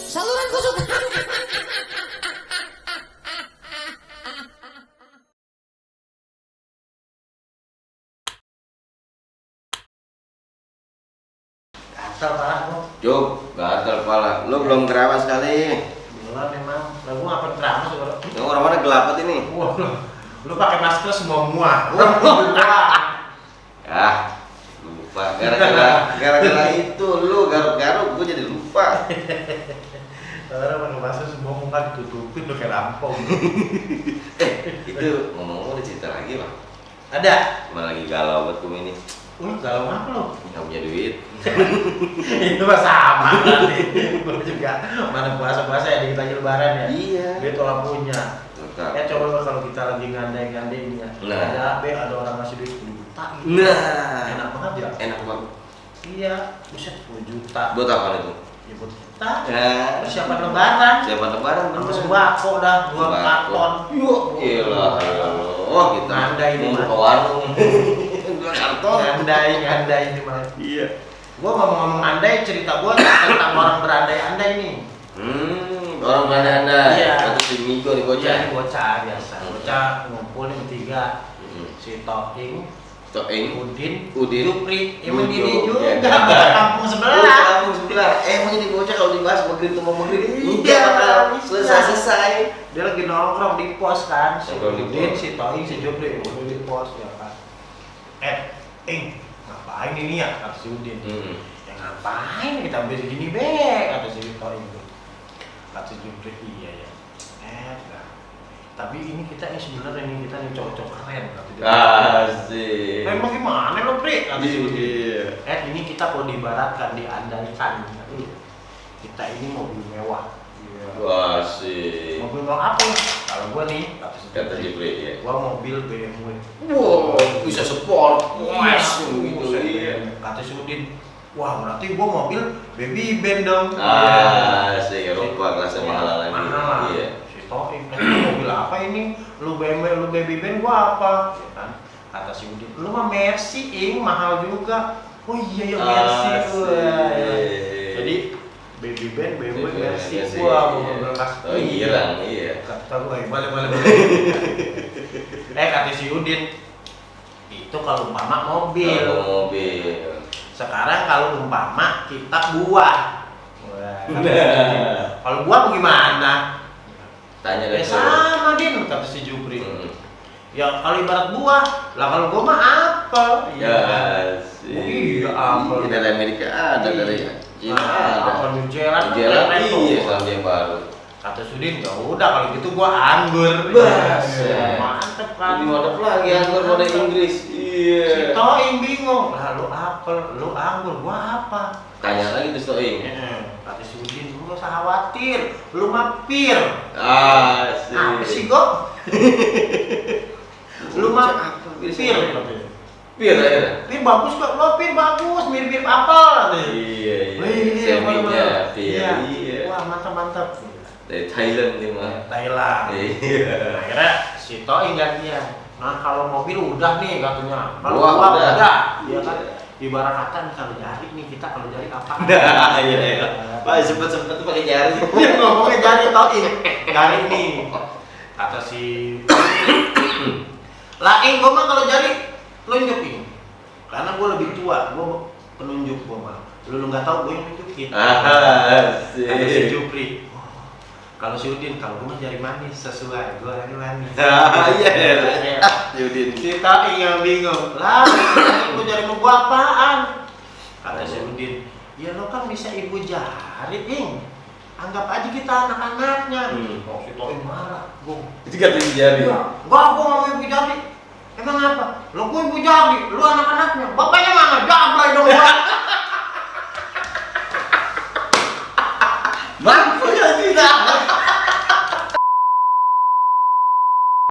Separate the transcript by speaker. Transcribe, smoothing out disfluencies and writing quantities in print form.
Speaker 1: Saluran kesukaan.
Speaker 2: Gatal parah kok.
Speaker 3: Cuk, gatal kepala. Lu belum keramas kali.
Speaker 2: Belum memang. Lah gua ngapain keramas sekarang?
Speaker 3: Yang orang-orang gelapet ini.
Speaker 2: Wah, lu pakai masker semua muah.
Speaker 3: Ya, lupa. Gara-gara itu lu garuk-garuk gua jadi lupa.
Speaker 2: Orang pakai masker semua muka ditutupin udah kayak rampong.
Speaker 3: Itu ngomong-ngomong ada cerita lagi, Bang.
Speaker 2: Ada.
Speaker 3: Cuma lagi galau buat kum ini.
Speaker 2: Galau apa lo?
Speaker 3: Nggak punya duit.
Speaker 2: Itu mah sama nanti. Gua juga mana puasa-puasa ya dikit lagi lebaran ya.
Speaker 3: Iya.
Speaker 2: Duit orang punya.
Speaker 3: Tetap.
Speaker 2: Ya coba lo kalau kita lagi ngandai-ngandainya.
Speaker 3: Nah.
Speaker 2: Ada orang ngasih duit 10 juta.
Speaker 3: Nah,
Speaker 2: Enak banget ya.
Speaker 3: enak banget.
Speaker 2: Iya, buset 10 juta.
Speaker 3: Buat apa itu?
Speaker 2: Ya buat kita.
Speaker 3: Ya,
Speaker 2: Persiapan lebaran.
Speaker 3: siapa lebaran?
Speaker 2: Sama sembako dah, 2 karton.
Speaker 3: Yuk, iyalah. Oh, kita
Speaker 2: Ngandai di
Speaker 3: mau
Speaker 2: mana?
Speaker 3: ke warung. 2 karton.
Speaker 2: Ngandai di mana?
Speaker 3: Iya.
Speaker 2: Gua ngomong-ngomong andai, cerita gua tentang orang berandai-andai nih.
Speaker 3: Orang mana anda?
Speaker 2: Iya.
Speaker 3: Atau si Miko nih bocah?
Speaker 2: Iya, bocah biasa. Bocah ngumpul nih bertiga. Si Toking,
Speaker 3: Toeng,
Speaker 2: Udin,
Speaker 3: Udin,
Speaker 2: Jupri, emang
Speaker 3: Ujo,
Speaker 2: ini juga
Speaker 3: ya.
Speaker 2: kampung sebelah.
Speaker 3: Kampung sebelah. Emang ini bocah kalau dibahas maghrib tuh mau maghrib.
Speaker 2: Iya,
Speaker 3: bakal
Speaker 2: bisa.
Speaker 3: selesai.
Speaker 2: Dia lagi nongkrong di pos kan, si
Speaker 3: Nongkrong di
Speaker 2: Udin,
Speaker 3: pos.
Speaker 2: si Toing, si Jupri, udah di pos ya kan. Ngapain ini ya? Kata si Udin. Ya ngapain kita ambil segini be? Kata si Toing tuh. Kata si Jupri, iya ya. Nah. Tapi ini kita sebenarnya ini kita nih cowok-cowok keren kata dia.
Speaker 3: Asik.
Speaker 2: Memang gimana lo Pri? Kata si Udin.
Speaker 3: Iya.
Speaker 2: Ini kita kalau diibaratkan, diandalkan. Kita ini mobil mewah.
Speaker 3: Wah, asik.
Speaker 2: Mobil mewah apa? Kalau gua nih,
Speaker 3: Kata Jupri ya.
Speaker 2: gua mobil BMW.
Speaker 3: Wow, bisa sport.
Speaker 2: Iya,
Speaker 3: gitu. Iya.
Speaker 2: Kata si Udin, wah berarti gua mobil baby band dong.
Speaker 3: Asik, Eropa kelasnya mahal lagi.
Speaker 2: Mahal.
Speaker 3: Iya.
Speaker 2: Si Toing, mobil apa ini? Lu BMW, lu baby band, gua apa? Ya kan? Kata si Udin, lu mah Mercy, mahal juga. Oh iya ya Mercy. Wah, ya. Jadi baby band, BMW, Mercy, gua mau berkas.
Speaker 3: Oh iya, iya.
Speaker 2: Kata gua, balik. Kata si Udin, itu kalau umpama mobil.
Speaker 3: Kalau mobil.
Speaker 2: Sekarang kalau umpama kita buah. Wah, kalau buah bagaimana?
Speaker 3: Tanya
Speaker 2: Ya
Speaker 3: dari
Speaker 2: sama Din, kata si Jupri. Ya kalau ibarat buah, lah kalau gua mah apel.
Speaker 3: Ya,
Speaker 2: sih. Iya, apel.
Speaker 3: Dari Amerika ada dari Cina ada.
Speaker 2: Apel New Zealand.
Speaker 3: Jalan
Speaker 2: keren tuh.
Speaker 3: iya sama yang baru.
Speaker 2: Kata Sudin, ya udah kalau gitu gua anggur.
Speaker 3: Bas.
Speaker 2: Ya, mantep kan.
Speaker 3: Lebih modal lagi anggur mode Inggris. Iya.
Speaker 2: Si Toing bingung. Lah lu apel, lu anggur, gua apa?
Speaker 3: Tanya lagi tuh Toing.
Speaker 2: Kata si Udin, lu gak usah khawatir, lu mah pir.
Speaker 3: Asik.
Speaker 2: Apa sih kok? Lu mah pir.
Speaker 3: Pir ya.
Speaker 2: Pir bagus kok, lo pir bagus, mirip-mirip apel.
Speaker 3: Iya.
Speaker 2: Wih,
Speaker 3: Seminya pir.
Speaker 2: iya.
Speaker 3: Iya.
Speaker 2: Wah, mantap.
Speaker 3: Dari Thailand nih mah.
Speaker 2: Thailand.
Speaker 3: Iya.
Speaker 2: Nah, akhirnya si Toing gantian. Nah, kalau mobil udah nih katanya. Kalau
Speaker 3: Wah,
Speaker 2: gua
Speaker 3: udah.
Speaker 2: Iya kan. Ibarat kata nih kalau jari nih kita kalau jari apa?
Speaker 3: Nah, iya. Pak sempet tuh pakai jari.
Speaker 2: Dia ngomongnya jari Toing. Jari nih. Kata si Laing gua mah kalau jari nunjuk ini. Karena gua lebih tua, gua penunjuk gua mah. Lu nggak tahu gua yang nunjukin.
Speaker 3: Asik.
Speaker 2: Kata si Jupri. Kalau si Udin, kalau gua mah jari manis sesuai, gua jari manis.
Speaker 3: Iya. Yudin.
Speaker 2: Kita yang bingung. Lah, gua jari mau gua apaan? Kata si Udin, ya lo kan bisa ibu jari, Ing. Anggap aja kita anak-anaknya. Oh, si Toing marah, Bung.
Speaker 3: Itu kata jari.
Speaker 2: Enggak, gua mau ibu jari. Emang apa? Lo gua ibu jari, lu anak-anaknya. Bapaknya mana? Jablay dong gua.
Speaker 3: Mampu ya tidak.